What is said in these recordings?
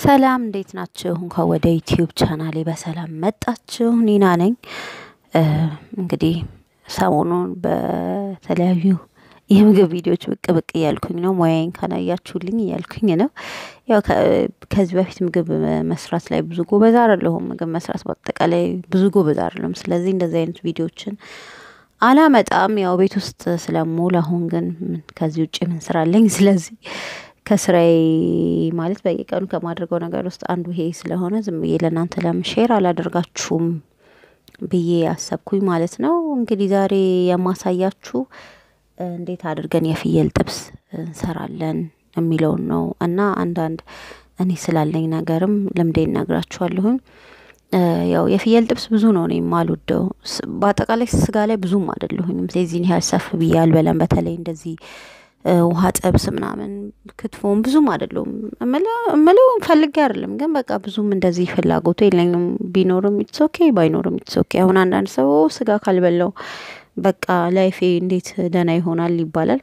ሰላም እንዴት ናችሁ? እንኳን ወደ ዩቲዩብ ቻናሌ በሰላም መጣችሁ። ኒና ነኝ። እንግዲህ ሰሞኑን በተለያዩ የምግብ ቪዲዮዎች ብቅ ብቅ እያልኩኝ ነው። ሙያዬን ካላያችሁልኝ እያልኩኝ ነው። ያው ከዚህ በፊት ምግብ መስራት ላይ ብዙ ጎበዝ አይደለሁም። ምግብ መስራት በአጠቃላይ ብዙ ጎበዝ አይደለሁም። ስለዚህ እንደዚህ አይነት ቪዲዮዎችን አላመጣም። ያው ቤት ውስጥ ስለምውል፣ አሁን ግን ከዚህ ውጭ ምን ስራ አለኝ? ስለዚህ ከስራዬ ማለት በየቀኑ ከማድረገው ነገር ውስጥ አንዱ ይሄ ስለሆነ ዝም ብዬ ለእናንተ ለምን share አላደርጋችሁም ብዬ አሰብኩኝ ማለት ነው። እንግዲህ ዛሬ የማሳያችሁ እንዴት አድርገን የፍየል ጥብስ እንሰራለን የሚለውን ነው እና አንዳንድ እኔ ስላለኝ ነገርም ልምዴን እነግራችኋለሁኝ። ያው የፍየል ጥብስ ብዙ ነው እኔ የማልወደው። በአጠቃላይ ስጋ ላይ ብዙም አይደለሁኝም። የዚህን ያህል ሰፍ ብዬ አልበላም። በተለይ እንደዚህ ውሃ ጥብስ ምናምን ክትፎም ብዙም አይደለሁም። እምለው ፈልጌ አይደለም፣ ግን በቃ ብዙም እንደዚህ ፍላጎቱ የለኝም። ቢኖርም it's okay፣ ባይኖርም it's okay። አሁን አንዳንድ ሰው ስጋ ካልበላው በቃ life ኤ እንዴት ደህና ይሆናል ይባላል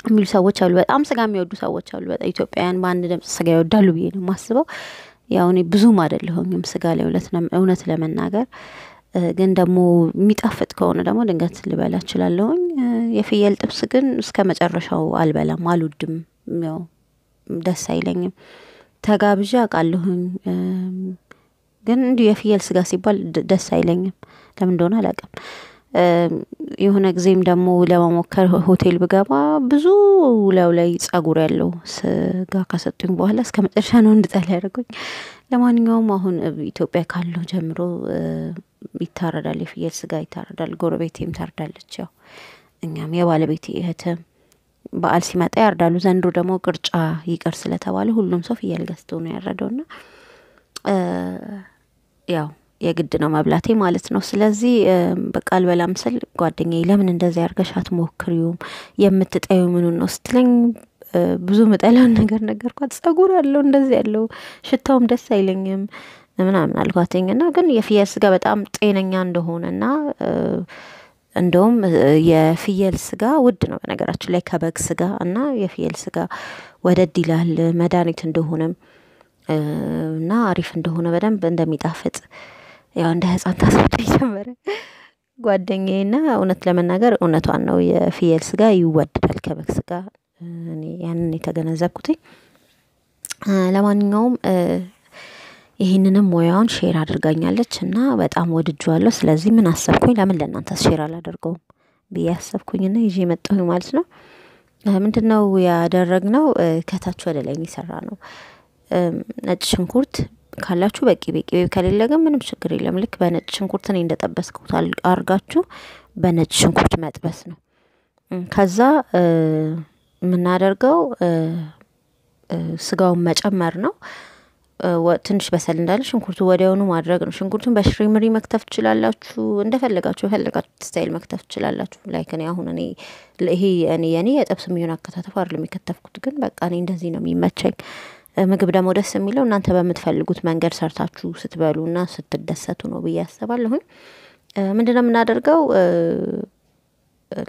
የሚሉ ሰዎች አሉ። በጣም ስጋ የሚወዱ ሰዎች አሉ። በጣም ኢትዮጵያውያን በአንድ ድምጽ ስጋ ይወዳሉ ብዬ ነው የማስበው። ያው እኔ ብዙም አይደለሁኝም ስጋ ላይ እውነት ለመናገር፣ ግን ደግሞ የሚጣፍጥ ከሆነ ደግሞ ድንገት ልበላ እችላለሁኝ። የፍየል ጥብስ ግን እስከ መጨረሻው አልበላም፣ አልወድም። ያው ደስ አይለኝም። ተጋብዤ አውቃለሁኝ፣ ግን እንዲሁ የፍየል ስጋ ሲባል ደስ አይለኝም። ለምን እንደሆነ አላውቅም። የሆነ ጊዜም ደግሞ ለመሞከር ሆቴል ብገባ ብዙ ላዩ ላይ ጸጉር ያለው ስጋ ከሰጡኝ በኋላ እስከ መጨረሻ ነው እንድጠላ ያደረጉኝ። ለማንኛውም አሁን ኢትዮጵያ ካለሁ ጀምሮ ይታረዳል፣ የፍየል ስጋ ይታረዳል። ጎረቤቴም ታርዳለች። ያው እኛም የባለቤቴ እህትም በዓል ሲመጣ ያርዳሉ። ዘንድሮ ደግሞ ቅርጫ ይቅር ስለተባለ ሁሉም ሰው ፍየል ገዝቶ ነው ያረደውና ያው የግድ ነው መብላቴ ማለት ነው። ስለዚህ በቃ አልበላም ስል ጓደኛዬ ለምን እንደዚህ አድርገሽ አትሞክሪውም የምትጠይው ምኑን ነው ስትለኝ ብዙ ምጠላውን ነገር ነገርኳት። ጸጉር አለው እንደዚህ ያለው ሽታውም ደስ አይለኝም ምናምን አልኳትኝ። እና ግን የፍየል ስጋ በጣም ጤነኛ እንደሆነና እንደውም የፍየል ስጋ ውድ ነው በነገራችን ላይ ከበግ ስጋ፣ እና የፍየል ስጋ ወደድ ይላል፣ መድኃኒት እንደሆነም እና አሪፍ እንደሆነ በደንብ እንደሚጣፍጥ ያው እንደ ሕፃን ታስረዳኝ ጀመረ ጓደኛዬና እውነት ለመናገር እውነቷን ነው። የፍየል ስጋ ይወደዳል ከበግ ስጋ፣ እኔ ያንን የተገነዘብኩትኝ። ለማንኛውም ይህንንም ሙያውን share አድርጋኛለች እና በጣም ወድጄዋለሁ። ስለዚህ ምን አሰብኩኝ፣ ለምን ለእናንተ share አላደርገውም ብዬ አሰብኩኝና ይዤ መጣሁኝ ማለት ነው። ምንድነው ያደረግነው? ከታች ወደ ላይ የሚሰራ ነው። ነጭ ሽንኩርት ካላችሁ በቂቤ፣ ቂቤ ከሌለ ግን ምንም ችግር የለም። ልክ በነጭ ሽንኩርት እኔ እንደጠበስኩት አርጋችሁ በነጭ ሽንኩርት መጥበስ ነው። ከዛ የምናደርገው ስጋውን መጨመር ነው። ትንሽ በሰል እንዳለ ሽንኩርቱ ወዲያውኑ ማድረግ ነው። ሽንኩርቱን በሽሪምሪ መክተፍ ትችላላችሁ፣ እንደፈለጋችሁ የፈለጋችሁት style መክተፍ ትችላላችሁ። Like እኔ አሁን እኔ ይሄ እኔ የኔ የጥብስ የሚሆን አከታተፍ አይደለም የከተፍኩት፣ ግን በቃ እኔ እንደዚህ ነው የሚመቸኝ። ምግብ ደግሞ ደስ የሚለው እናንተ በምትፈልጉት መንገድ ሰርታችሁ ስትበሉና ስትደሰቱ ነው ብዬ አስባለሁኝ። ምንድነው የምናደርገው?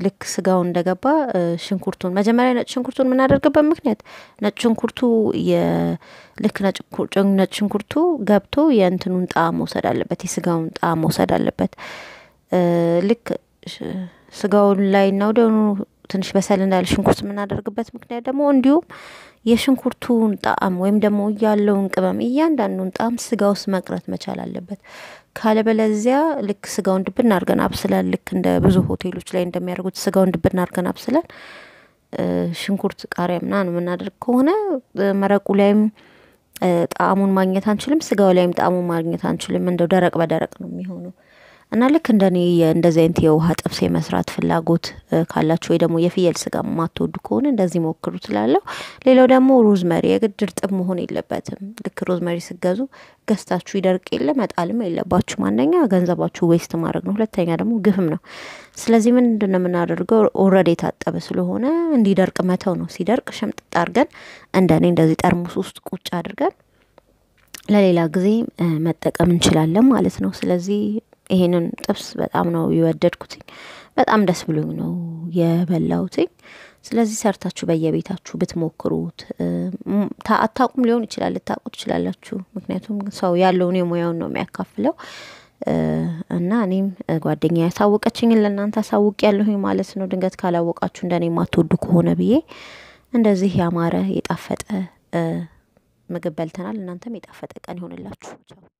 ልክ ስጋው እንደገባ ሽንኩርቱን መጀመሪያ ነጭ ሽንኩርቱን የምናደርግበት ምክንያት ነጭ ሽንኩርቱ ልክ ነጭ ሽንኩርቱ ገብቶ የእንትኑን ጣዕም መውሰድ አለበት፣ የስጋውን ጣዕም መውሰድ አለበት። ልክ ስጋውን ላይ እና ወዲያውኑ ትንሽ በሰል እንዳለ ሽንኩርት የምናደርግበት ምክንያት ደግሞ እንዲሁም የሽንኩርቱን ጣዕም ወይም ደግሞ ያለውን ቅመም እያንዳንዱን ጣዕም ስጋ ውስጥ መቅረት መቻል አለበት። ካለበለዚያ ልክ ስጋውን ድብን አድርገን አብስለን፣ ልክ እንደ ብዙ ሆቴሎች ላይ እንደሚያደርጉት ስጋውን ድብን አድርገን አብስለን ሽንኩርት፣ ቃሪያ ምናምን የምናደርግ ከሆነ መረቁ ላይም ጣዕሙን ማግኘት አንችልም፣ ስጋው ላይም ጣዕሙን ማግኘት አንችልም። እንደው ደረቅ በደረቅ ነው የሚሆነው። እና ልክ እንደኔ እንደዚህ አይነት የውሃ ጥብስ የመስራት ፍላጎት ካላችሁ ወይ ደግሞ የፍየል ስጋ የማትወዱ ከሆነ እንደዚህ ሞክሩ ትላለሁ። ሌላው ደግሞ rosemary የግድ እርጥብ መሆን የለበትም። ልክ rosemary ስትገዙ ገዝታችሁ ይደርቅ የለ መጣልም የለባችሁም። አንደኛ ገንዘባችሁ waste ማድረግ ነው፣ ሁለተኛ ደግሞ ግፍም ነው። ስለዚህ ምንድን ነው የምናደርገው? Already የታጠበ ስለሆነ እንዲደርቅ መተው ነው። ሲደርቅ ሽምጥጥ አድርገን እንደኔ እንደዚህ ጠርሙስ ውስጥ ቁጭ አድርገን ለሌላ ጊዜ መጠቀም እንችላለን ማለት ነው። ስለዚህ ይሄንን ጥብስ በጣም ነው የወደድኩትኝ። በጣም ደስ ብሎኝ ነው የበላሁትኝ። ስለዚህ ሰርታችሁ በየቤታችሁ ብትሞክሩት፣ አታውቁም ሊሆን ይችላል፣ ልታውቁ ትችላላችሁ። ምክንያቱም ሰው ያለውን የሙያውን ነው የሚያካፍለው። እና እኔም ጓደኛ ያሳወቀችኝን ለእናንተ አሳውቅ ያለሁኝ ማለት ነው። ድንገት ካላወቃችሁ እንደኔ የማትወዱ ከሆነ ብዬ እንደዚህ ያማረ የጣፈጠ ምግብ በልተናል። እናንተም የጣፈጠ ቀን ይሆንላችሁ።